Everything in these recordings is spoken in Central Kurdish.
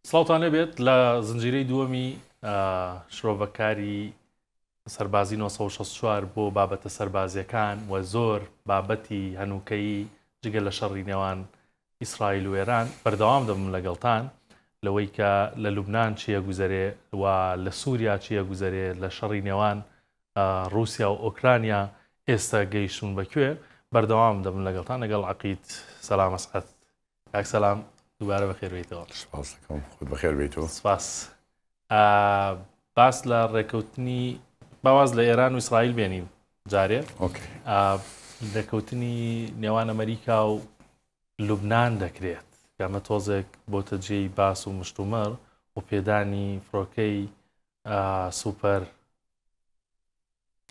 سڵاوتان لێبێت لە زنجیرەی دووەمی شرۆڤەکاری سەربازی 964 بۆ بابەتە سەربازیەکان و زۆر بابەتی هەنووکەیی جگە لە شەڕی نێوان ئیسرائیل و ئێران بەردەوام دەبم لەگەڵتان لەوەی کە لە لوبناان چییە گوزەرێ و لە سووریا چییە گوزەرێ لە شەڕی نێوان ڕووسیا و ئۆکرانیا ئێستا گەیشتون بە کوێ بەردەوام دەبم لەگەڵتان لەگەڵ عقید سەلام ئەسعەد. کاک سەلام دووبارە بەخێر بێیتەوە. سپاس دەکەم، خۆت بەخێر بێیتەوە. سپاس. باس لە ڕێکەوتنی باواز لە ئێران و ئیسرائیل بێنین جارێ. ڕێکەوتنی نێوان ئەمریکا و لوبناان دەکرێت ئەمە تۆزێک بۆتە جێی باس و مشتومڕ و پێدانی فڕۆکەی سوپەر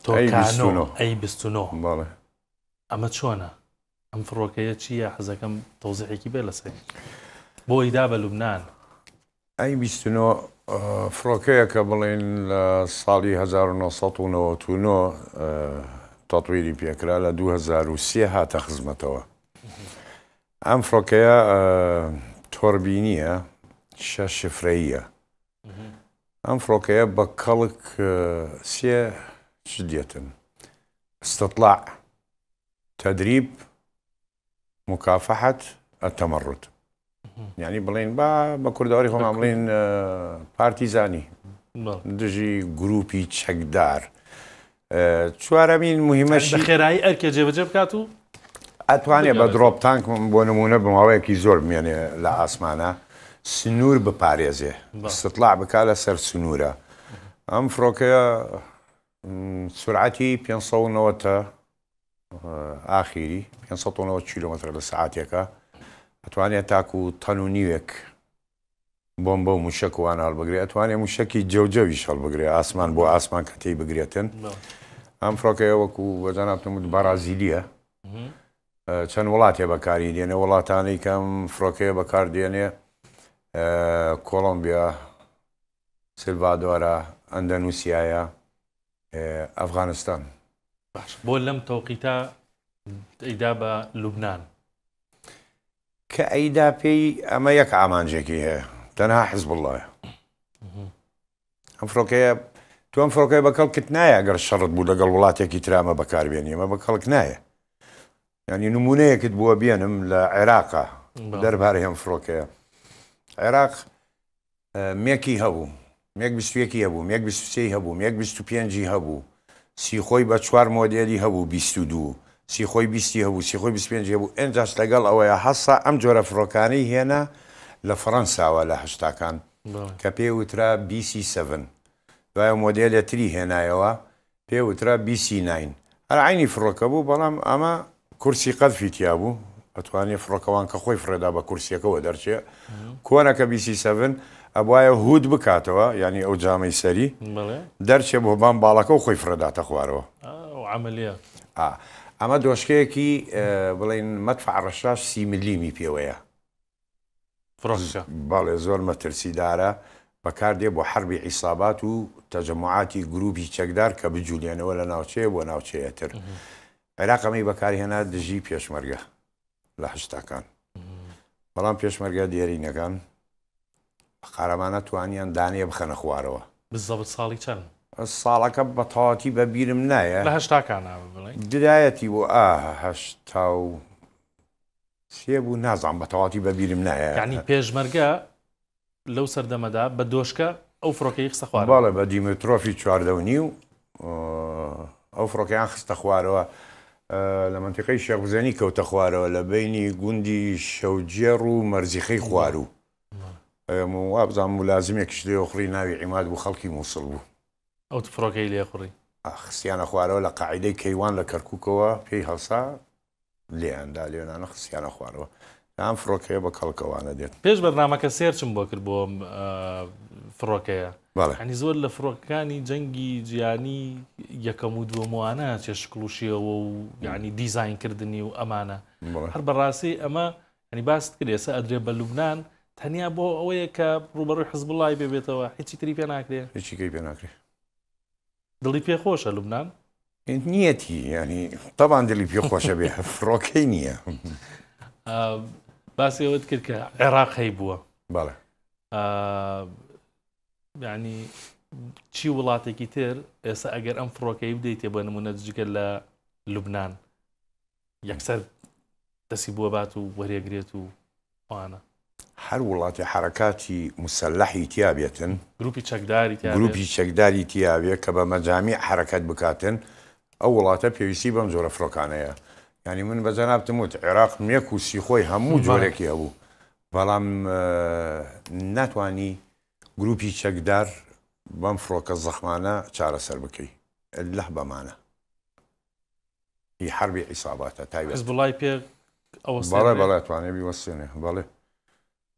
تۆکانۆ ئەی 29. ئەمە چۆنە؟ ئەم فڕۆکەیە چییە؟ حەزەکەم تەوزیحێکی بێ لەسەری. بۆ ئیدا بە لوبناان. ئەی 29 فڕۆکەیەکە بڵێن لە ساڵی 1999 تەتویری پێکرا، لە 2003 هاتە خزمەتەوە. ئەم فڕۆکەیە تۆربینیە، شەش شفرەیە. ئەم فڕۆکەیە بە کەڵک سێ چ دێتن: استطلاع، تدریب، مکافحة التمرد. یعنی بڵێن با بە کوردەواری خۆمان بڵێن پارتیزانی دژی گروپی چەکدار. چوارەمین مهمەش بە خێرایی ئەرکێ جێبەجێ بکات و ئەتوانێ بە drop tank بۆ نمونە بە ماوەیەکی زۆر بمێنێ لە ئاسمانە، سنوور بپارێزێ، استطلاع بکا لەسەر سنوورە. ئەم فڕۆکەیە سرعەتی 590 ئاخیری 590 کیلۆمەتر لە سەعاتێکە، ئەتوانێت تاکو تەن و نیوێک بۆمبە و موشەک وان هەڵبگرێ، ئەتوانێ موشەکی جەوجەویش هەڵبگرێ ئاسمان بۆ ئاسمان کە تێی بگرێتن. ئەم فڕۆکەیە وەکو بە جەنابتم وت بەڕازیلیە، چەند وڵاتێ بەکاری دێنێ. وڵاتانەی کەم فڕۆکەیە بەکار دێنێ کۆڵۆمبیا، سلڤادۆرا، ئەندەنوسیایە، ئەفغانستان. باش بۆ لەم تەوقیتە ئەیدا بە لوبناان؟ کە ئەیدا پێی ئەمە یەک ئامانجێکی هەیە، تەنها حزبوڵڵایە. ئەم فڕۆکەیە تۆ ئەم فڕۆکەیە بە کەڵکت نایە ئەگەر شەڕت بوو لەگەڵ وڵاتێکی ترامە بەکاربێنی، ئەمە بە کەڵک نایە. یعنی نمونەیەکت بووە بێنم لە عێراقا دەربارەی ئەم فڕۆکەیە. عێراق مێکی هەبوو، مێک 21ی هەبوو، مێک 23ی هەبوو، مێک 25ی هەبوو، سیخۆی بە چوار مۆدێلی هەبوو 22، سیخۆی 20ی هەبوو، سیخۆی 25ی هەبوو. ئێنجاش لەگەڵ ئەوەیە هەسا ئەم جۆرە فڕۆکانەی هێنا لە فەڕەنساوە لە هەشتاکان کە پێی وترا BC 7، دوای مۆدێلێ تری هێنایەوە پێ وترا BC 9، هەر عەینی فڕۆکە بوو، بەڵام ئەمە کورسی قەذفی تیا بوو، ئەتوانێ فڕۆکەوان کە خۆی فڕێدا بە کورسیەکەوە دەرچێ. کۆنەکە BC 7 ئەبوایە hood بکاتەوە، یعنی ئەو جامەی سەری دەرچێ بۆ بان باڵەکە و خۆی فڕێداتە خوارەوە. ئەمە دۆشکەیەکی بڵین مەدفع ڕەشاش 30 ملیمی پێوەیە. فڕۆکەکە. بەڵێ زۆر مەترسیدارە، بەکاردێ بۆ حەربی عیسابات و تەجەموعاتی گروپی چەکدار کە بجولێنەوە لە ناوچەیە بۆ ناوچەیە تر. عێراق ئەمەی بەکارهێنا دژی پێشمەرگە لە هەشتاکان، بەڵام پێشمەرگە دێرینەکان قارەمانە توانیان دانەیە بخەنە خوارەوە. بالضبط ساڵی چەند؟ ساڵەکە بە تەواوەتی بە بیرم نایە. لە هەشتاکانا بڵێین. بدایەتی بوو ئا 83 بوو، نازانم بە تەواوەتی بە بیرم نایە. یانی پێشمەرگە لەو سەردەمەدا بە دۆشکە ئەو فڕۆکەی خستە خوارەوە؟ بەڵێ بە دیمترۆفی 14.5 ئەو فڕۆکەیان خستە خوارەوە، لە مەنتیقەی شێخ بزێنی کەوتە خوارەوە لە بەینی گوندی شەوجێڕ و مەرزیخەی خواروو. وابزانم مولازمێکیش لێ خوڕی ناوی عیماد بوو، خەڵکی مووسڵ بوو. ئەو فڕۆکەی لێ خوڕی؟ خستیانە خوارەوە لە قاعیدەی کەیوان لە کەرکووکەوە پێی هەڵسا، لێیان دا لێنانە خستیانە خوارەوە. ئەم فڕۆکەیە بە کەڵکەوانە دێت. پێش بەرنامەکە search م بۆ کرد بۆ فڕۆکەیە. ینی زۆر لە فڕۆکەکانی جەنگی جیهانی یەکەم و دووەموانە چێ شکڵ و شێوە و یعنی دیزاینکردنی و ئەمانە. هەر بەڕاستی ئەمە ینی باست کرد ئێستا ئەدرێ بە لوبناان تەنیا بۆ ئەوەیە کە ڕوبەڕووی حزبوڵای بێبێتەوە، هیچی تری پێ ناکرێ. هیچی کەی پێ ناکرێ. دڵی پێ خۆشە لوبناان؟ نیەتی ینی تەبان دڵی پێ خۆشە بێ فڕۆکەی نییە. باسی ئەوەت کرد کە عێراق هەی بووە. بەڵێ. یعنی چی وڵاتێکی تر ئێستا ئەگەر ئەم فڕۆکەی بدەیتێ بە نمونە جگە لە لوبناان یەکسەر دەسی بووە بات و وەرێگرێت و ئەوانە. هەر وڵاتێ حەرەکاتی موسەلەحی تیا بێتن، گروپی چەکداری تیا بێت، گروپی چەکداری تیا بێ کە بە مەجامیع حەرەکەت بکاتن، ئەو وڵاتە پێویستی بەم جۆرە فرۆکانەیە. یانی من بە جەنابتم وت عێراق مێک و سیخۆی هەموو جۆرێکی هەبوو، بەڵام ناتوانی گروپی چەکدار بەم فڕۆکە زەخمانە چارەسەر بکەی اللە بەمانە. هی حەربی عیساباتە تایبەت. حزبوڵای پێ ئەوەستێنرێ؟ بەڵێ بەڵێ ئەتوانێ بیوەستێنێ بەڵێ.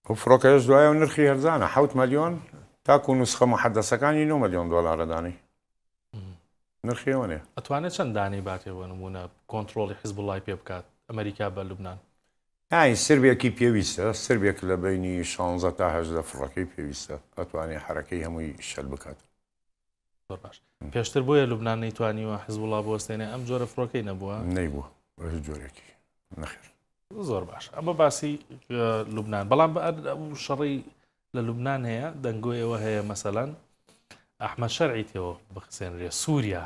ئەو فڕۆکەیەش دوایەوە نرخی هەرزانە حەوت مەلیۆن تاکو نوسخە موحەدەسەکانی نۆ مەلیۆن دۆلارە دانەی نرخی ئەوەنێ. ئەتوانێ چەند دانەی باتێ بۆ نموونە کۆنتڕۆڵی حزبوڵای پێ بکات ئەمەریکا بە لوبنان؟ یانی سربێکی پێویستە سربێک لە بەینی شانزە تا 18 فڕۆکەی پێویستە ئەتوانێ حەرەکەی هەمووی شەل بکات. زۆر باش پێشتر بۆیە لوبناان نەیتوانیوە حزبوڵا بوەستێنێ ئەم جۆرە فڕۆکەی نەبووە نەیبووە بە هیچ جۆرێکی نەخێر زۆر باش ئەمە باسی لوبناان بەڵام ئەو شەڕی لە لوبناان هەیە دەنگۆی ئەوە هەیە مەسەلەن ئەحمەد شەرعی تێوە بخزێنرێ سووریا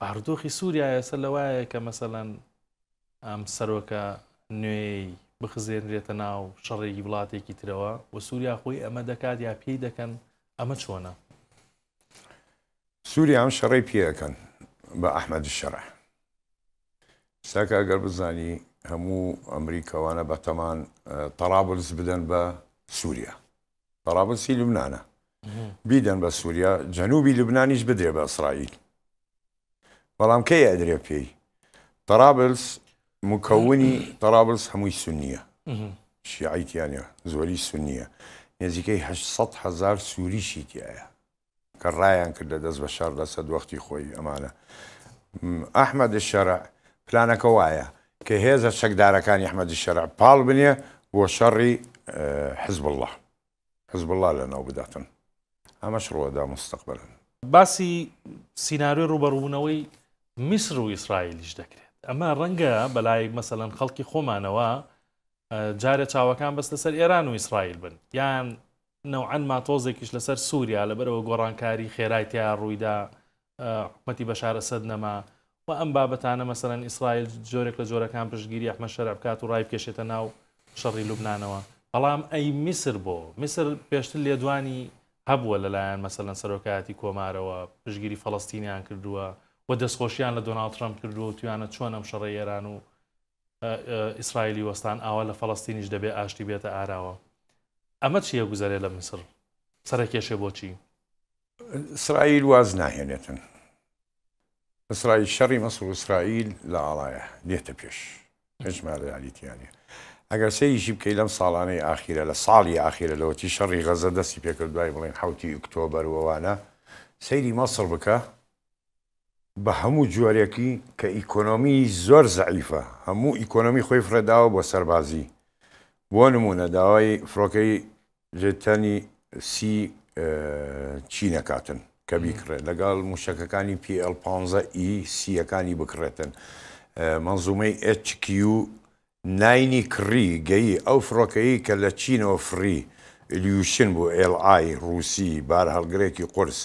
بارودۆخی سووریا ئێستا لەوایە کە مەسەلەن ئەم سەرۆکە نوێی بخزێنرێتە ناو شەڕێکی وڵاتێکی ترەوە و سووریا خۆی ئەمە دەکات یا پێی دەکەن ئەمە چۆنە؟ سووریا ئەم شەڕەی پێ ئەکەن بە ئەحمەد شەرع. ساکە ئەگەر بزانی هەموو ئەمریکاوانە بەتەمان تەرابلس بدەن بە سووریا. تەرابلسی لوبنانە. بیدەن بە سووریا، جەنوبی لوبنانیش بدرێ بە ئیسرائیل. بەڵام کەی ئەدرێ پێی؟ تەرابلس مکونی تەرابلس هەمووی سونیە شیعەی تیا نیە زۆری سونیە نزیکەی 800 هەزار سووریشی تایە کە ڕایان کرد لە دەست بەشار لەسەد وەختی خۆی ئەمانە ئەحمەد شەرع پلانەکە وایە کە هێزە چەکدارەکانی ئەحمەد شەرع پاڵ بنێ بۆ شەڕی حزب الله حزب اللە لەناو بداتن ئەمەش ڕوەدا مستقبلا. باسی سیناریۆی ڕووبەڕووبوونەوەی میسر و ئیسرائیلیش دەکرێت. ئەمە ڕەنگە بەلای مەسەلەن خەڵکی خۆمانەوە جارێ چاوەکان بەس لەسەر ئێران و ئیسرائیل بن یان نەوعەن ما تۆزێکیش لەسەر سووریا لەبەرەوە گۆڕانکاری خێرای تیا ڕوویدا حکومەتی بەشار ئەسەد نەما و ئەم بابەتانە مەسەلەن ئیسرائیل جۆرێک لە جۆرەکان پشتگیری ئەحمەد شەرع بکات و ڕایبکێشێتە ناو شەڕی لوبنانەوە بەڵام ئەی میسر بۆ میسر پێشتر لێدوانی هەبووە لەلایەن مەسەلەن سەرۆکایەتی کۆمارەوە پشتگیری فەڵەستینیان کردووە و دەستخۆشیان لە دۆناڵد ترەمپ کردووە و تویانە چۆن ئەم شەڕەی ئێران و ئیسرائیلی وەستان ئاوا لە فەڵەستینیش دەبێ ئاشتی بێتە ئاراوە ئەمە چییە گوزەرێ لە میسر سەرەکێشێ بۆچی؟ ئیسرائیل واز ناهێنێتن. ئیسرائیل شەڕی مەسر و ئیسرائیل لە ئاڵایە دێتە پێش. هیچ مالەیانی تیا نیە. ئەگەر سەیریشی بکەی لەم ساڵانەی ئاخیرە لە ساڵی ئاخیرە لەوەتی شەڕی غەزە دەستی پێکرد دوای بڵێن حەوتی ئوکتۆبەر و ئەوانە سەیری مەسر بکە بە هەموو جۆرێکی کە ئیکۆنۆمی زۆر زەعیفە هەموو ئیکۆنۆمی خۆی فڕێداوە بۆ سەربازی بۆ نمونە داوای فڕۆکەی جێتەنی سی چینەکاتن کە بیکڕێت لەگەڵ موشەکەکانی پی ئێڵ 15 ئی سیەکانی بکڕێتن مەنزومەی ئێچ کیو ناینی کڕی گەیی ئەو فڕۆکەیی کە لە چینەوە فڕی ئیلیوشن بوو ئێڵ ئای ڕووسی بارهەڵگرێکی قورس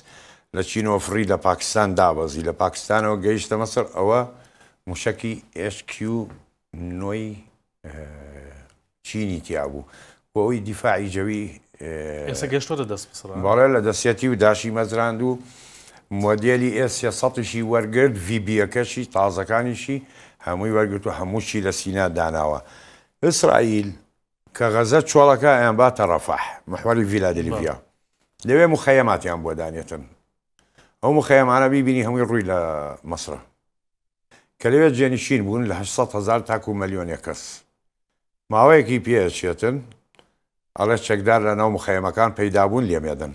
لە چینەوە فڕی لە پاکستان دابەزی لە پاکستانەوە گەیشتە مەسر ئەوە موشەکی ئێچ کیو نۆی چینی تیا بوو بۆ ئەوی دیفاعی جەوی ئێستا گەشتۆتە دەست میسر بەڵێ لە دەستێتی و داشی مەزراند و مۆدێلی ئێس سێسەدیشی وەرگرت ڤی بیەکەشی تازەکانیشی هەمووی وەرگرت و هەمووشی لە سینا داناوە ئیسرائیل کە غەزە چۆڵەکە ئەیان باتە ڕەفەح محوەری ڤیلادلڤیا لەوێ مخەیەماتیان بۆ دانێتن ئەو مخەیەمانە بیبینی هەمووی ڕووی لە مەسرە کە لەوێ جێنشین بوون لە 800 هەزار تاکو ملیۆنێک کەس ماوەیەکی پێچێتن ئەڵێ چەکدار لە ناو مخەیەمەکان پەیدا بوون لێمێدن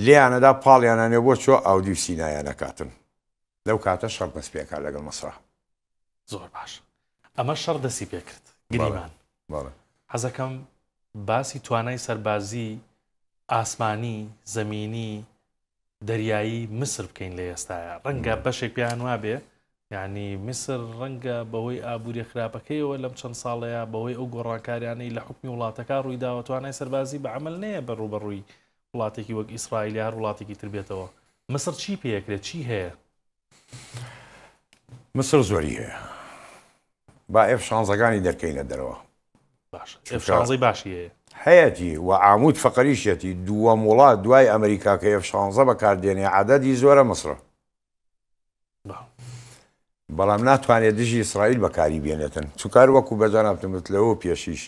لێیانەدا پاڵیانانێ بۆ چۆ ئاودیو سینایانەکاتن لەو کاتە شەڕ دەست پێکا لەگەڵ مەسرا. زۆر باش ئەمە شەڕ دەستی پێکرد گریمان حەزەکەم باسی توانای سەربازی ئاسمانی زەمینی دەریایی میسر بکەین لە ئێستایا ڕەنگە بەشێک پێیان وابێ. یانی میسر ڕەنگە بەهۆی ئابووریە خراپەکەیەوە لەم چەند ساڵەیە، بەهۆی ئەو گۆڕانکاریانەی لە حوکمی وڵاتەکە ڕوویداوە، توانای سەربازی بە عەمەل نەیە بە ڕووبەڕووی وڵاتێکی وەک ئیسرائیل یا هەر وڵاتێکی تر بێتەوە. میسر چی پێکرێت؟ چی هەیە؟ میسر زۆری هەیە. با ئێف شانزەکانی دەرکەینە دەرەوە. باش ئێف شانزەی باشی هەیە. هەیەتی و عامود فەقەریشیەتی دووەم وڵات دوای ئەمریکا کە ئێف شانزە بەکاردێنێ عەدەدی زۆرە میسرە. بەڵام ناتوانێت دژی ئیسرائیل بەکاری بێنێتن چونکە هەر وەکو بە جەنابتم وت لەوە پێشیش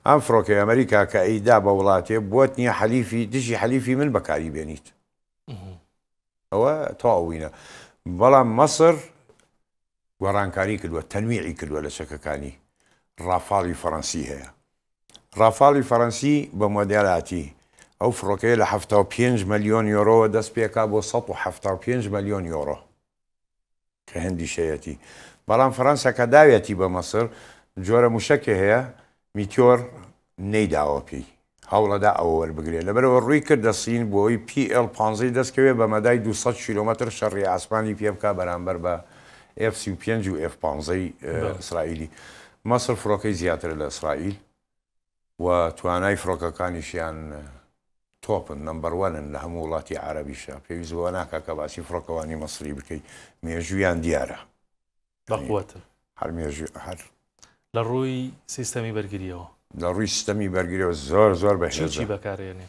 ئەم فڕۆکەی ئەمریکا کە ئەیدا بە وڵاتێ بۆت نییە حەلیفی دژی حەلیفی من بەکاری بێنیت ئەوە تەواوینە بەڵام مەسر گۆڕانکاری کردووە تەنویعی کردووە لە چەکەکانی ڕافاڵی فەڕەنسی هەیە ڕافاڵی فەڕەنسی بە مۆدێلاتی ئەو فڕۆکەیە لە 75 ملیۆن یۆرۆوە دەست پێکا بۆ 175 ملیۆن یۆرۆ کە هەندیشەیەتی بەڵام فەڕەنسا کە داویەتی بە مەسر جۆرە موشەکێ هەیە میتیۆر نەیداوە پێی هەوڵەدا ئەوە وەربگرێ لەبەرئەوە ڕووی کردە سین بۆی پی ئێڵ پانزەی دەست کەوێ بە مەدای 200 کیلۆمەتر شەڕی ئاسمانی پێ بکا بەرامبەر بە ئێف 35 و ئێف پانزەی ئیسرائیلی. مەسر فڕۆکەی زیاترە لە ئیسرائیل و توانای فڕۆکەکانیشیان تۆپن، نەمبەر وەنن لە هەموو وڵاتی عەرەبیشا. پێویست بەوە ناکا کە باسی فڕۆکەوانی مەسری بکەی، مێژوویان دیارە. بەقوەتن. هەر مێژوو هەر. لە ڕووی سیستەمی بەرگریەوە. لە ڕووی سیستەمی بەرگریەوە زۆر زۆر بەهێزە. چی چی بەکارێنێ؟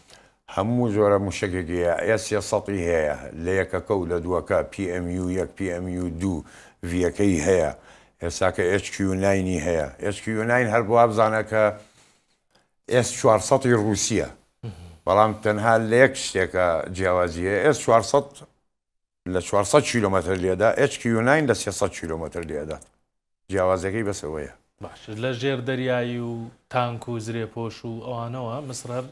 هەموو جۆرە موشەکێکی هەیە، ئێس 300 ی هەیە، لە یەکەکە و لە دووەکە، پی ئێم یو یەک، پی ئێم یو دوو، ڤییەکەی هەیە، ئێستاکە ئێچ کیو ناینی هەیە، ئێچ کیو ناین هەر وابزانە کە ئێس 400 ی ڕووسیە، بەڵام تەنها لە یەک شتێکە جیاوازی هەیە، ئێس 400 لە 400 کیلۆمەتر لێدا، ئێچ کیو ناین لە 300 کیلۆمەتر لێدات، جیاوازەکەی بەس ئەوەیە. باش لە ژێر دەریایی و تانک و زرێپۆش و ئەوانەوە میسر هەر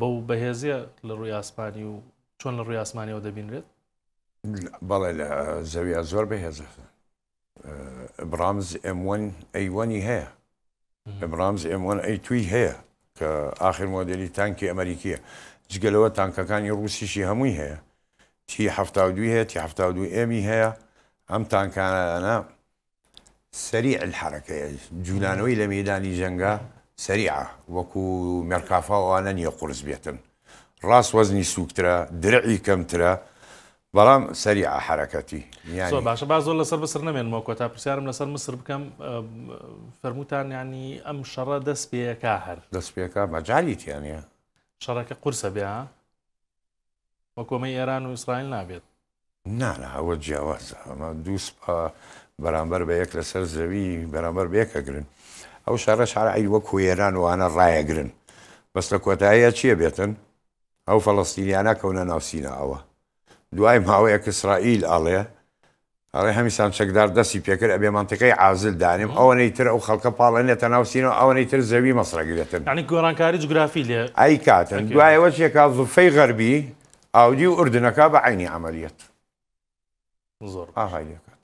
بەو بەهێزیە لە ڕووی ئاسمانی و چۆن لە ڕووی ئاسمانیەوە دەبینرێت؟ بەڵێ لە زەویا زۆر بەهێزە. ئەبرامز ئێم وەن ئەی وەنی هەیە، ئەبرامز ئێم وەن ئەی توی هەیە کە ئاخر مۆدێلی تانکی ئەمریکیە. جگە لەوە تانکەکانی ڕووسیشی هەمووی هەیە، تی 72 هەیە، تی 72 ئێمی هەیە. ئەم تانکانە سەریع الحرەکەیە، جولانەوەی لە مەیدانی جەنگا سەریعە، وەکو مێرکافا و ئەوانە نییە قورس بێتن، ڕاست وەزنی سووکترە، درعی کەمترە، بەڵام سەریعە حەرەکەتی. یانی زۆر باشە با زۆر لەسەر مسر نەمێنمەوە، کۆتا پرسیارم لەسەر مسر بکەم، فەرمووتان یانی ئەم شەڕە دەست پێکا هەر دەست پێکا مەجالی تیا نییە. شەڕەکە قورسە بێ ها؟ وەک ئەمەی ئێران و ئیسرائیل نابێت. نا نا ئەوە جیاوازە، ئەمە دوو سوپا بەرامبەر بە یەک لەسەر زەوی بەرامبەر بە یەک ئەگرن. ئەو شەڕەش هەر عەی وەکو ئێران و ئەوانە ڕایەگرن، بەس لە کۆتاییا چییە بێتن؟ ئەو فەڵەستینیانە کەونە ناو سیناوە. دوای ماوەیەک ئیسرائیل ئەڵێ ئەڵێ هەمیسان چەکدار دەستی پێکرد ئەبێ مەنتیقەی عازل دانێم ئەوەنەی تر ئەو خەڵکە پاڵێنێتە ناو سینەوە ئەوەنەی تر زەوی مەسرە گرێتن. یانی گۆڕانکاری جوگرافی لێ ئەیکاتن. دوای ئەوە چیەکا زفەی غەربی ئاودی و ئوردنەکا بە عەینی عەمەلیەت. زۆر باش. ئاغای لێکات.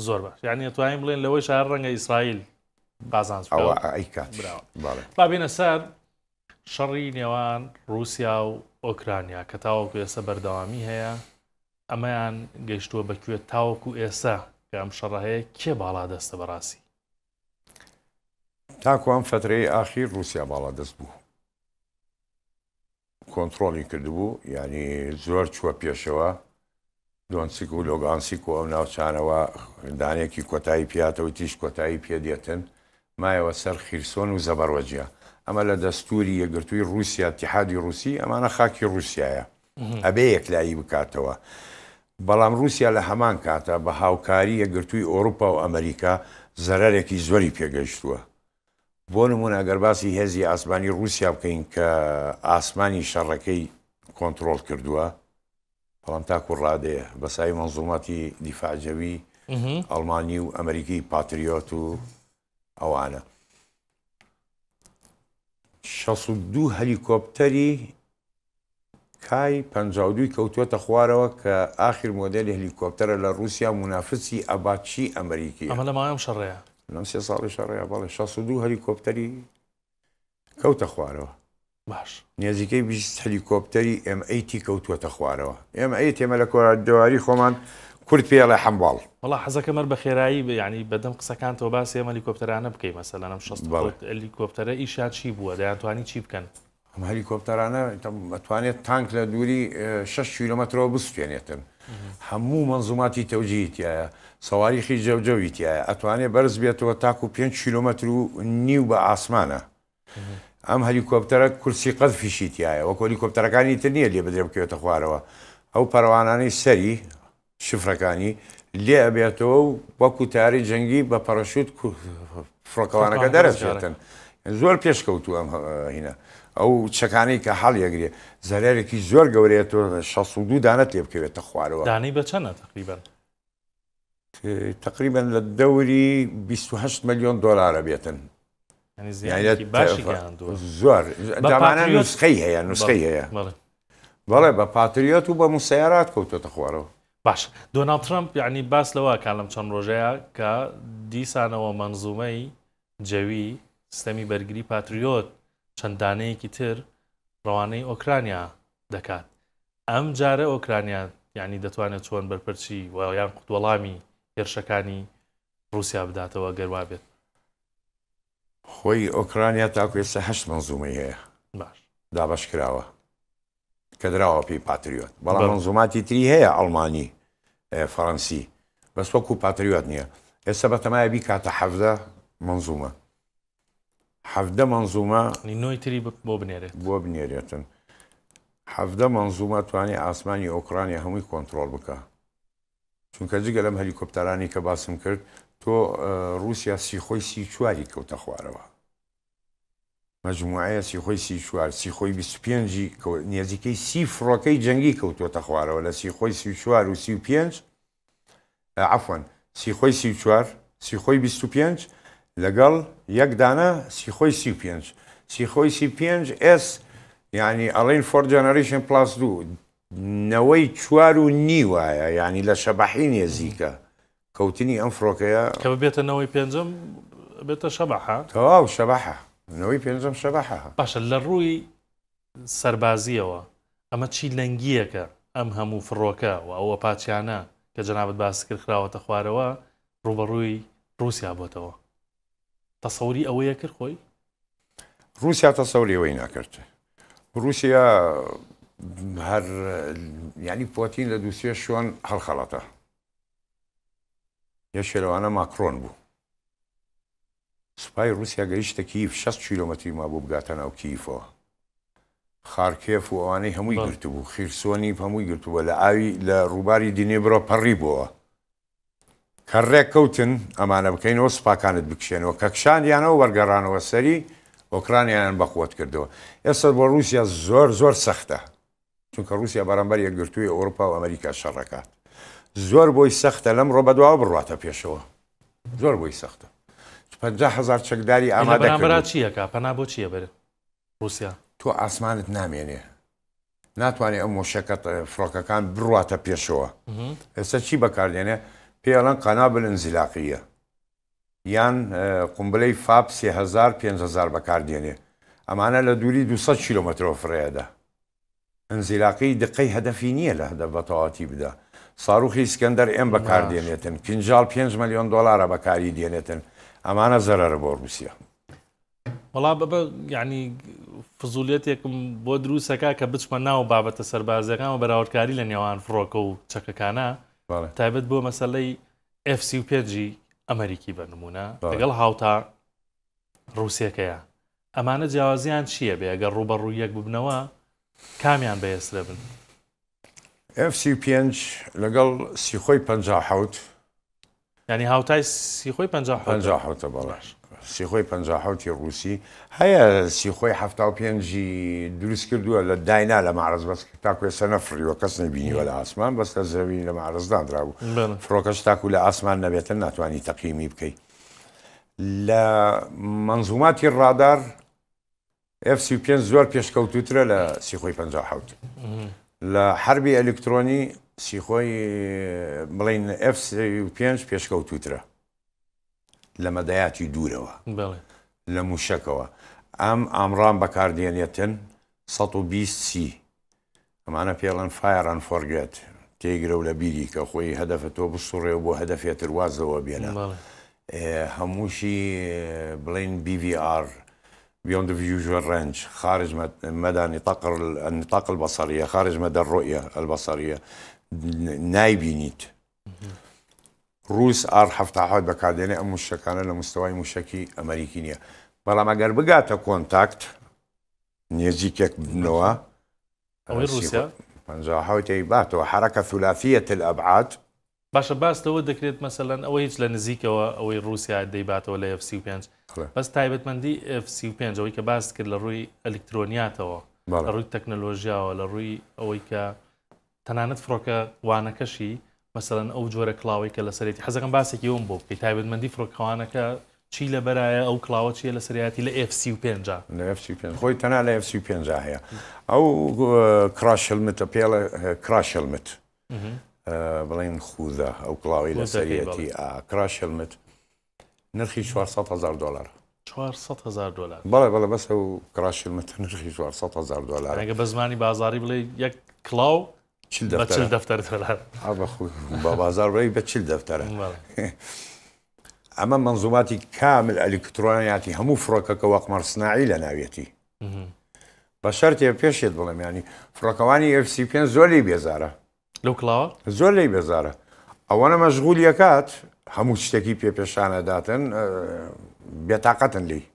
زۆر باش. یانی ئەتوانین بڵێن لەوەی شار ڕەنگە ئیسرائیل قازانج بکا ئەوە ئەیکات. براوە. بەڵێ. با بێینە سەر شەڕی نێوان ڕووسیا و ئۆکرانیا کە تاوەکو ئێستا بەردەوامی هەیە. ئەمەیان گەیشتووە بە کوێ تاوەکو ئێستا کە ئەم شەڕە هەیە کێ باڵادەستە بەڕاستی؟ تاکو ئەم فەترەی ئاخیر ڕووسیا باڵادەست بوو. کۆنتڕۆڵی کردبوو یانی زۆر چووە پێشەوە دۆنسک و لۆگانسیک و ئەو ناوچانەوە دانێکی کۆتایی پیاتەوە تیش کۆتایی پێ دێتن مایەوە سەر خیرسۆن و زەبەڕۆجیا ئەمە لە دەستوری یەکگرتووی ڕووسیا اتحادی ڕووسی ئەمانە خاکی ڕووسیایە ئەبێ یەکلایی بکاتەوە بەڵام ڕووسیا لە هەمان کاتە بە هاوکاری یەکگرتووی ئەوروپا و ئەمریکا زەرەرێکی زۆری پێگەیشتووە بۆ نموونە گەر باسی هێزی ئاسمانی ڕووسیا بکەین کە ئاسمانی شەڕەکەی کۆنتڕۆڵ کردووە، بەڵام تاکو ڕادەیە بە سای مەنزوماتی دیفاع جەوی ئەڵمانی و ئەمریکی پاتریۆت و ئەوانە. 62 هەلیکۆپتەری کای 52 ی کەوتووەتە خوارەوە کە ئاخیر مۆدێلی هەلیکۆپتەرە لە ڕووسیا مونافسی ئەباتشی ئەمریکییە. ئەمە لە ماوەی ئەم شەڕەیە؟ لەم سێ ساڵی شەڕەیە بەڵێ 62 هەلیکۆپتەری کەوتە خوارەوە. باش. نێزیکەی 20 هەلیکۆپتەری ئێم ئەیتی کەوتووەتە خوارەوە. ئێم ئەیت ئێمە لە کۆدەواری خۆمان کورد پێی ئەڵێ حەمواڵ. وەڵا حەزەکەم هەر بە خێرایی یانی بەدەم قسەکانتەوە باسی ئەم هەلیکۆپتەرانە بکەی مەسەلەن ئەم 67 هەلیکۆپتەرە ئیشیان چی بووە دەیانتوانی چی بکەن؟ ئەم هەلیکۆپتەرانە ئەتوانێت تانک لە دووری 6 کیلۆمەترەوە بسوتێنێتن. هەموو مەنزوماتی تەوجیهی تیایە، سەواریخی جەوجەوی تیایە، ئەتوانێت بەرز بێتەوە تاکو 5 کیلۆمەتر و نیو بە ئاسمانە. ئەم هەلیکۆپتەرە کورسی قەزفیشی تیایە، وەکو هەلیکۆپتەرەکانی تر نییە لێ بدرێ بکەوێتە خوارەوە، ئەو پەروانانەی سەری، شفرەکانی، لێ ئەبێتەوە و وەکو تەیارەی جەنگی بە پەرەشوت فڕۆکەوانەکە دەرەچێتن. زۆر پێشکەوتوو ئەم هینە. ئەو چەکانەی کە هەڵیەگرێ زەرەرێکی زۆر گەورەیە تۆ 62 دانەت لێ بکەوێتە خوارەوە. دانەی بە چەنە تەقریبەن؟ تەقریبەن لە دەوری 28 ملیۆن دۆلارە بێتن. زۆر دامانە نسخەی هەیە نسخەی هەیە بەڵێ بە پاتریۆت و بە مسەیارات کەوتۆتە خوارەوە. باش دۆناڵد ترەمپ یعنی باس لەوە کە لەم چەند ڕۆژەیە کە دیسانەوە مەنزومەی جەوی سیستەمی بەرگری پاتریۆت چەند دانەیەکی تر ڕەوانەی ئۆکرانیا دەکات ئەم جارە ئۆکرانیا یعنی دەتوانێت چۆن بەرپەرچی و یان وەڵامی هێرشەکانی ڕووسیا بداتەوە گەر وابێت؟ خۆی ئۆکرانیا تاکو ئێستا هەشت مەنزومەی هەیە باش دابەش کراوە کە دراوە پێی پاتریۆت بەڵام مەنزوماتی تری هەیە ئەڵمانی فەڕەنسی بەس وەکو پاتریۆت نییە ئێستا بەتەمایە بیکاتە 17 مەنزومە 17 مەنزومە نۆی تری بۆ بنێرێت بۆ بنێرێتن 17 مەنزومە توانێ ئاسمانی ئۆکرانیا هەمووی کۆنترۆڵ بکە چونکە جگە لەم هەلیکۆپتەرانەی کە باسم کرد تۆ ڕووسیا سیخۆی 34ی کەوتە خوارەوە مەجموعەیە سیخۆی 34 سیخۆی 25ی نێزیکەی سی فڕۆکەی جەنگی کەوتووەتە خوارەوە لە سیخۆی 34 و 35 عفوەن سیخۆی 34 سیخۆی 25 لەگەڵ یەک دانە سیخۆی 35 سیخۆی 35 ئێس یعنی ئەڵین four generation plus دوو نەوەی چوار و نیوایە یانی لە شەبەحی نێزیکە کەوتنی ئەم فڕۆکەیە. کە ببێتە نەوەی پێنجەم بێتە شەبەحە؟ تەواو شەبەحە نەوەی پێنجەم شەبەحە. باشە لە ڕووی سەربازیەوە ئەمە چی لەنگیەکە ئەم هەموو فڕۆکە و ئەو ئەپاچیانە کە جەنابت باست کرد خراوەتە خوارەوە ڕووبەڕووی ڕووسیا بۆتەوە؟ تەسەوری ئەوەیە کرد خۆی؟ ڕووسیا تەسەوری ئەوەی ناکرد. ڕووسیا هەر یعنی پۆتین لە دووسێ شوێن هەڵخەڵەتە. یەکێ لەوانە ماکرۆن بوو. سوپای ڕووسیا گەیشتە کیف 6 کیلۆمەتری مابوو بگاتە ناو کیفەوە. خارکێف و ئەوانەی هەمووی گرتبوو، خیرسۆنی هەمووی گرتبوو، لە ئاوی لە ڕووباری دینێبرۆ پەڕی بۆوە. کە ڕێک کەوتن ئەمانە بکەینەوە سوپاکانت بکشێنەوە کە کشاندیانەوە وەرگەڕانەوە سەری ئۆکرانیایان بەقوەت کردەوە ئێستا بۆ ڕووسیا زۆر زۆر سەختە چونکە ڕووسیا بەرامبەر یەکگرتووی ئەوروپا و ئەمریکا شەڕەکات زۆر بۆی سەختە لەم ڕۆ بەدواوە بڕواتە پێشەوە زۆر بۆی سەختە 50 هەزار چەکداری ئامادە بەرامبەرا چیەکە پەنا بۆ چییە بەرێت ڕووسیا؟ تۆ ئاسمانت نامێنێ ناتوانێت ئەم مۆشەکە فڕۆکەکان بڕواتە پێشەوە ئێستا چی بەکاردێنێ پێڵەن قنابل انزلاقیە یان قمبلەی فاب 3000 5000 بەکاردێنێ ئەمانە لە دووری 200 کیلومترەوە فڕێدا انزلاقی دقەی هەدەفی نییە لە هەدەف بەتەواتی بدا ساروخی ئیسکەندەر ئێم بەکاردێنێتن کینجاڵ 5 ملیۆن دلارە بەکاری دێنێتن ئەمانە زەرەرە بۆ رووسیا. وەڵا بەبە یعنی فزولیەتێکم بۆ دروستەکە کە بچمە ناو بابەتە سەربازیەکان و بەراوردکاری لە نێوان فڕۆکە و چەکەکانە تایبەت بۆ مەسلەی F-35 ئەمریکی بە نمونە لەگەڵ هاوتا ڕووسەکەیە ئەمانە جیاوازیان چییە بێ ئەگەر ڕووبەڕوو یەک ببنەوە کامیان بەهێزترە بن؟ F-35 لەگەڵ سیخۆی 57. یانی هاوتای سیخۆی 57. 57 بەڵێ سیخۆی 57 ڕووسی هەیە سیخۆی 75ی دروست کردووە لە داینا لە معرض بەس تاکو ئێستا نەفڕیوە کەس نەبینیوە لە ئاسمان بەس لە زەوی لە معرض دانرابوو فڕۆکەش تاکو لە ئاسمان نەبێتن ناتوانانی تەقیمی بکەی لە منزوماتی ڕادار ئێف 35 زۆر پێشکەوتووترە لە سیخۆی 57. لە حەربی ئەلیکترۆنی سیخۆی بڵین ئێف 35 پێشکەوتووترە لە مەدایاتی دوورەوە لە موشەکەوە ئەم ئامران بەکاردێنێتن 120 سی ئەمانە پێڵەن fire and forget. تێیگرە و لە بیری کە خۆی هەدەفە تۆ بسوڕێ و بۆ هەدەفێ تر واز لەوە بێنە. هەمووشی بڵێین BVR Beyond the Visual Range خارج مدى نطاق النطاق البصرية خارج مدى الرؤية البصرية نایبینیت. ڕووس ئاڕ 77 بەکاردێنێ ئەم موشەکانە لە مستەوای موشەکی ئەمەریکی نییە بەڵام ئەگەر بگاتە contact نێزیکێک ببنەوە ئەوەی ڕووسیا؟ 57 ی باتەوە حرکە ثلاثیە الابعاد. باشە باس لەوە دەکرێت مەسەلەن ئەوە هیچ لە نزیکەوە ئەوەی ڕووسیا دەیباتەوە لە ئێف 35 بەس تایبەتمەندی ئێف 35 ئەوەی کە باست کرد لە ڕووی ئەلیکترۆنیاتەوە لە ڕووی تەکنەلۆژیاوە لە ڕووی ئەوەی کە تەنانەت فڕۆکە وانەکەشی مەسەلەن ئەو جۆرە کڵاوەی کە لەسەرێتی حەزەکەم باسێکی ئەوم بۆ بکەی تایبەتمەندی فڕۆکەوانەکە چی لەبەرایە ئەو کڵاوە چیە لەسەریاتی لە ئێف 35 لە ئێف 35 خۆی تەنها لە ئێف 35 هەیە ئەو crash helmet ە پێڵە crash helmet بڵێن خوزە ئەو کڵاوەی لەسەریەتی crash helmet نرخی 400 هزار دلار 400 هزار دلار بەڵێ بەڵێ بەس ئەو crash helmet ە نرخی 400 هزار دلار ئەگە بە زمانی بازاری بڵێ یەک کڵاو بە 40 دەفتەر دلار بە بازار بڵێ بە 40 دەفتەرە ئەمە منظوماتی کامل ئەلیکترۆنیاتی هەموو فڕۆکەکە وەقمەڕ سناعی لە ناویەتی بە شەرتێ پێشێت بڵێم ینی فڕۆکەوانی ئف پێ زۆر لی بێزارە لەو کڵاوە؟ زۆر لێی بێزارە. ئەوەنە مەشغولی ئەکات هەموو شتێکی پێ پێشان ئەداتن بێتاقەتن لێی.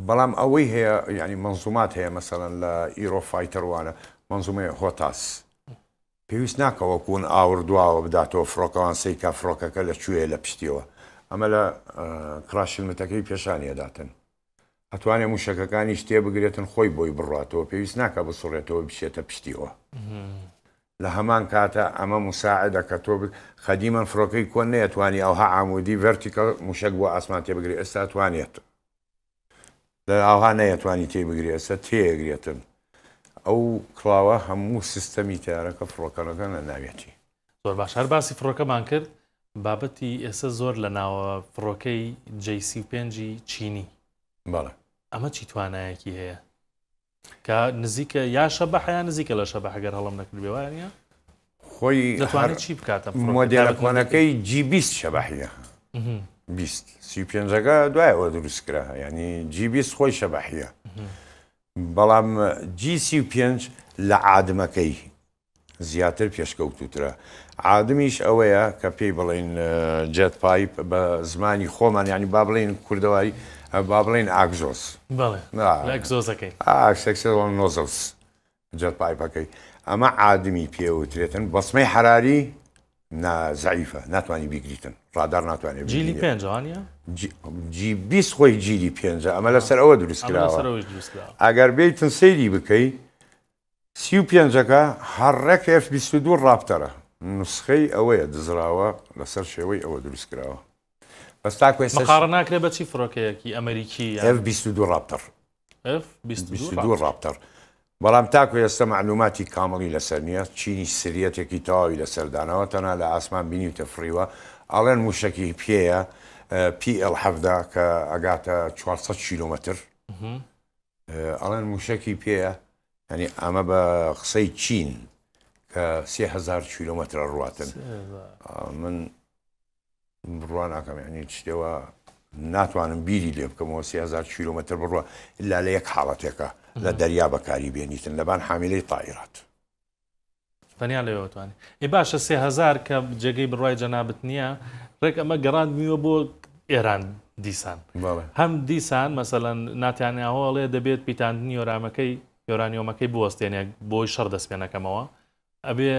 بەڵام ئەوەی هەیە یعنی منظومات هەیە مەسەڵەن لە ئیرۆ فایتەر وانە منظومەیە هۆتاس پێویست ناکەوە کوون ئاور دواوە بداتەوە فڕۆکەوان سەیکا فڕۆکەکە لە کوێ لە پشتیەوە ئەمە لە crash helmet ەکەی پێشانی ئەداتن ئەتوانێ موشەکەکانیش تێبگرێتن خۆی بۆی بڕاتەوە پێویست ناکە بسڕێتەوە بچێتە پشتیەوە لە هەمان کاتە ئەمە مساعدە کە تۆ قەدیمەن فڕۆکەی کۆن نەیەتوانی ئەوها عامودی vertical موشەک بۆ ئاسمان تێبگرێ ئێستا توانێت لە ئاها نەیەتوانی تێبگرێ ئێستا تێگرێتن ئەو کڵاوە هەموو سیستەمی تیارەکە فڕۆکەکە لە ناوێتی. زۆر باش هەر باسی فڕۆکەمان کرد بابەتی ئێستا زۆر لە ناوە فڕۆکەی جەی 35 چینی بەڵێ ئەمە چی توانایەکی هەیە کە نزیکە یا شەبەحە یا نزیکە لە شەبەح گەر هەڵم نەکردبێ وایە نییە؟ خۆی دەتوانێت چی بکاتە مۆدێلە کۆنەکەی جی 20 شەبەحیە 20 35ەکە دوایەوە دروست کرا ینی جی 20 خۆی شەبەحیە بەڵام جی 35 لە عادمەکەی زیاتر پێشکەوتووترە. عادمیش ئەوەیە کە پێی بڵێین jet pipe بە زمانی خۆمان یانی با بڵێین کوردەواری با بڵێین ئاگزۆز. بەڵێ لە ئەگزۆزەکەی. ئاکسەکسەوە nozzles jet pipe ەکەی ئەمە عادمی پێوترێتن بەسمەی حراری نا زەعیفە ناتوانانی بیگریتن ڕادار ناتوانێت جیلی پێنجوانە جی 20 خۆی جیلی پێنجە ئەمە لەسەر ئەوە دروستکراوە ئەگەر بیتن سەیری بکەی 35ەکە هەر ڕێک ئێف 22 ڕاپتەرە، نوسخەی ئەوەیە دزراوە لەسەر شێوەی ئەوە دروست کراوە بەس تاکو ئێستا مقاڕە ناکرێت بە چی فڕۆکەیەکی ئەمریکی یان ئێف 22 ڕاپتەر ئێف 22 22 ڕاپتەر بەڵام تاکو ئێستا مەعلوماتی کامڵی لەسەر نییە چینی سریەتێکی تەواوی لەسەر داناوە تەنها لە ئاسمان بینیوتە فڕیوە ئەڵێن موشەکی پێیە پی ئێڵ 17 کە ئەگاتە 400 کیلۆمەتر ئەڵێن موشەکی پێیە یانی ئەمە بە قسەی چین کە 3000 کیلۆمەترە ڕواتن من بڕوا ناکەم یعنی شتێوە ناتوانم بیری لێ بکەمەوە 3000 کیلۆمەتر بڕوە لا لە یەک حاڵەتێکە لە دەریا بەکاری بێنیتن لەبان حامیلەی تائیرات تەنیا لەوێوە توانی. ئەی باشە 3000 کە جێگەی بڕوای جەنابت نییە ڕێک ئەمە گەڕاندمیوە بۆ ئێران دیسان هەم دیسان مەسەلەن ناتیانیاهۆ ئەڵێ دەبێت پیتاندنی یۆرامەکەی یۆرانیۆمەکەی بوەستێنێک بۆی شەڕ دەست پێ نەکەمەوە ئەبێ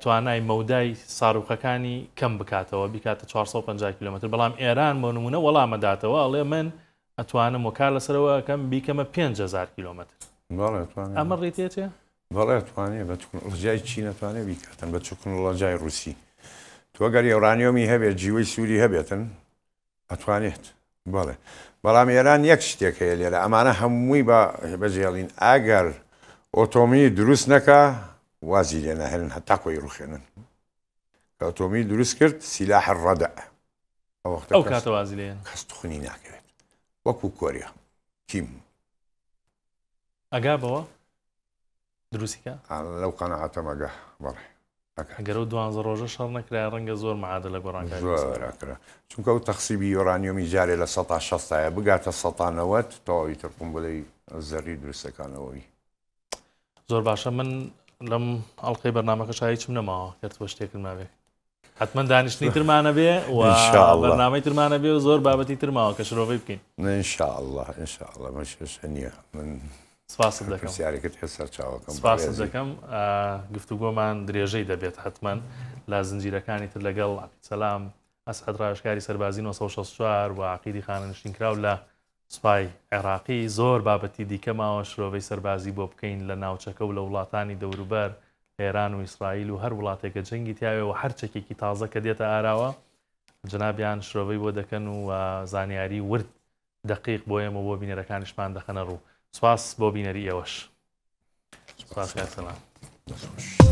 توانای مەودای ساروخەکانی کەم بکاتەوە بیکاتە 450 کیلومتر بەڵام ئێران بۆ نمونە وەڵامەداتەوە ئەڵێ من ئەتوانم و کار لەسەرەوە ئەکەم بیکەمە 5000 کیلومتر ئەمە ڕێتێتێ بەڵێ ئەتوانێ بە تکنۆلۆجیای چین ئەتوانێ بیکاتن بە تکنۆلۆجیای ڕوسی تۆ گەر یۆرانیۆمی هەبێت جیوەی سووری هەبێتن ئەتوانێت بەڵێ بەڵام ئێران یەک شتێک هەیە لێرە ئەمانە هەمووی بە بەجێڵین ئەگەر ئۆتۆمی دروست نەکا وازی لێ ناهێنن هەتا کۆی ڕوخێنن کە ئۆتۆمی دروست کرد سیلاح الردع ئەو کاتە وازی لێن کەس تخنی ناکەوێت وەکو کۆریا کیم ئەگا بەوە؟ دروستی کە؟ لەو قەناعەتەم ئەگا بەڵێ ئەکات. ئەگەر ئەو دوانزە ڕۆژە شەڕ نەکرایە ڕەنگە زۆر معادلە گۆڕانکاری بەسەر زۆر ئەکرا چونکە ئەو تەخسیبی یۆرانیۆمی جارێ لە سەتا شەستایە بگاتە سەتا نەوەت تەواوی تر قومبلەی زەری دروستەکانەوەی. زۆر باشە من لەم ئەڵلقەی بەرنمەکەشا هیچم نەماوە گەر تۆ شتێکت مابێ حتمما دانیشتنی ترمانە بێ و بەرنامەی ترمانە بێ و زۆر بابەتی ترماوە کە شرۆڤەی بکەین إن شاء الله إن شاء الله من شێشە نییە من سپاست دەکەم پرسیارێکت هەیە سەرچاوەکەم سپاست دەکەم گفتوگۆمان درێژەی دەبێت حتمما لە زنجیرەکانی تر لەگەڵ عەقید سەلام ئەسعەد ڕاوێژکاری سەربازی 964 و عەقیدی خانەنشینکراو لە سوپای عێراقی زۆر بابەتی دیکە ماوە شرۆڤەی سەربازی بۆ بکەین لە ناوچەکە و لە وڵاتانی دەوروبەر ئێران و ئیسرائیل و هەر وڵاتێک کە جەنگی تیاوێ و هەر چەکێکی تازە کە دێتە ئاراوە جەنابیان شرۆڤەی بۆ دەکەن و زانیاری ورد دەقیق بۆ ئێمە بۆ بینەرەکانیشمان دەخەنە ڕوو سپاس بۆ بینەری ئێوەش سپاس کاک سەلام. دەست خۆش.